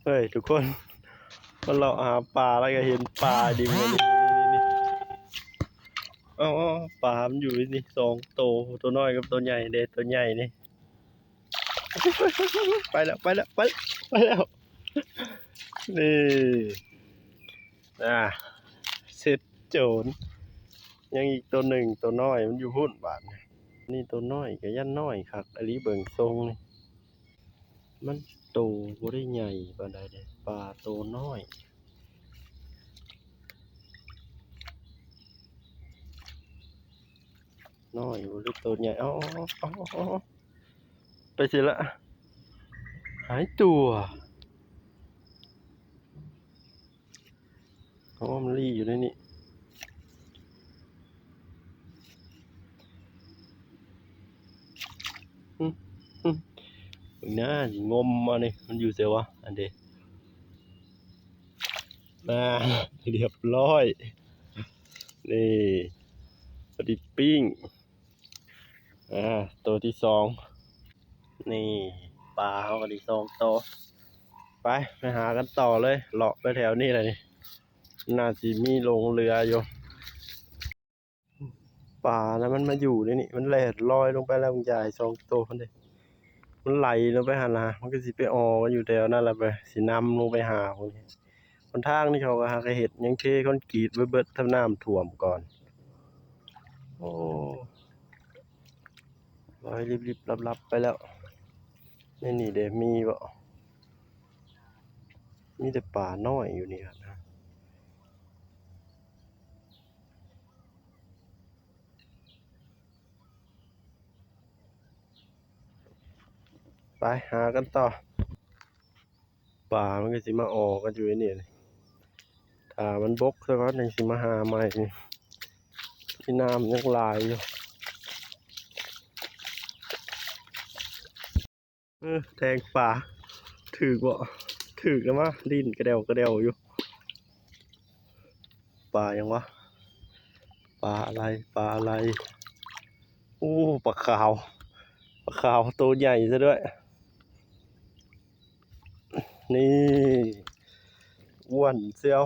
ເຮີ້ຍ ທຸກຄົນ ມາເລາະຫາປາ ແລ້ວກໍເຫັນປາດິບນີ້ ນີ້ ນີ້ ນີ້ ເອົາ ເອົາ ປາມັນຢູ່ນີ້ສອງໂຕ ໂຕນ້ອຍກັບໂຕໃຫຍ່ເດ້ ໂຕໃຫຍ່ນີ້ ໄປແລ້ວ ໄປແລ້ວ ໄປແລ້ວ ໄປແລ້ວ ນີ້ ອ່າ ເສັດໂຈນ ຍັງອີກໂຕໜຶ່ງ ໂຕນ້ອຍມັນຢູ່ພຸ້ນບາດນີ້ ນີ້ໂຕນ້ອຍກໍຢ້ານນ້ອຍຄັກອີ່ຫຼີ ເບິ່ງຊົງນີ້ ມັນໂຕບໍ່ໄດ້ໃຫຍ່ປານໃດເດ້ ປາໂຕນ້ອຍ ນ້ອຍບໍ່ ຫຼືໂຕໃຫຍ່ ເອົາ ເອົາ ເອົາ ເອົາ ໄປໃສລະ ຫາຍຕົວ. ອໍ ມັນລີ້ຢູ່ໃນນີ້ ອື ອື ເບິ່ງນະ ຊິງົມເອົານີ້ ມັນຢູ່ໃສວະ ອັນເດ ອ່າ ລຽບຮ້ອຍ ນີ້ ພໍດີປີ້ງ. ອ່າ ໂຕທີສອງ ນີ້ ປາເຮົາກໍໄດ້ສອງໂຕ ໄປ ໄປຫາກັນຕໍ່ເລີຍ ເລາະໄປແຖວນີ້ແຫຼະນີ້ ໜ້າຊິມີຫຼົງເຫຼືອຢູ່ ປານະ ມັນມາຢູ່ໃນນີ້ ມັນແລ່ນລອຍລົງໄປແລ້ວ ບາງຢ່າງສອງໂຕຫັ້ນເດ້ ມັນໄຫຼລົງໄປຫັ້ນລະ ມັນກໍຊິໄປອໍກັນຢູ່ແຖວນັ້ນລະ ໄປ ຊິນຳລົງໄປຫາພຸ້ນ. ຫົນທາງນີ້ເຂົາກໍຫາກະເຮັດຫຍັງ ເທຄອນກຣີດໄວ້ເບິດ ຖ້ານ້ຳຖ້ວມກ່ອນ. ໂອ້ ລອຍລິບໆລັບໆໄປແລ້ວ. ໃນນີ້ເດ ມີບໍ່? ມີແຕ່ປານ້ອຍຢູ່ນີ້ຫັ້ນນະ. ໄປຫາກັນຕໍ່. ປາມັນກໍຊິມາອອກກັນຢູ່ນີ້ ຖ້າມັນບົກຊະກ່ອນ ຈັ່ງຊິມາຫາໃໝ່. ທີ່ນ້ຳຍັງຫຼາຍຢູ່. ເອີ ແທງປາ ຖືກບໍ່? ຖືກແລ້ວມະ ຫຼິ້ນກະແດວກະແດວຢູ່. ປາຫຍັງວະ? ປາອະໄລ? ປາອະໄລ? ໂອ້ ປາຂາວ ປາຂາວໂຕໃຫຍ່ຊະດ້ວຍ. ນີ້ ອ້ວນຊຽວ.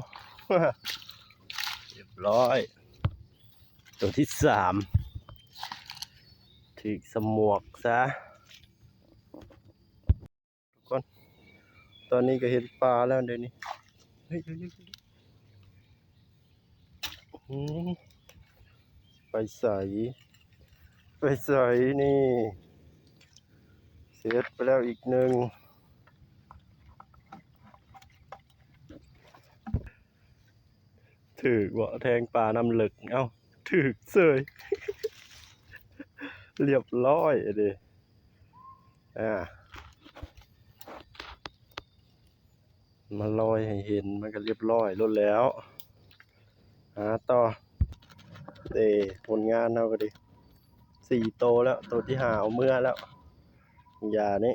ຮຽບຮ້ອຍ ໂຕທີສາມ ຖືກສະໝວກຊະ. ກ່ອນ ຕອນນີ້ກໍເຫັນປາແລ້ວເດນີ້. ເຮີ້ຍ ເຮີ້ຍ ເຮີ້ຍ ອືມ ໄປໃສ ໄປໃສນີ້. ເສັດໄປແລ້ວອີກໜຶ່ງ. ຖືກບໍ່? ແທງປານ້ຳເລິກ ເອົ້າ ຖືກເສີຍ. ຮຽບຮ້ອຍເດ້. ອ່າ ມາລອຍໃຫ້ເຫັນ ມັນກໍຮຽບຮ້ອຍໂລດແລ້ວ. ຫາຕໍ່. ເດ້ ຜົນງານເຮົາກໍດີ ສີ່ໂຕແລ້ວ ໂຕທີຫ້າເອົາເມືອແລ້ວ ຢ່ານີ້.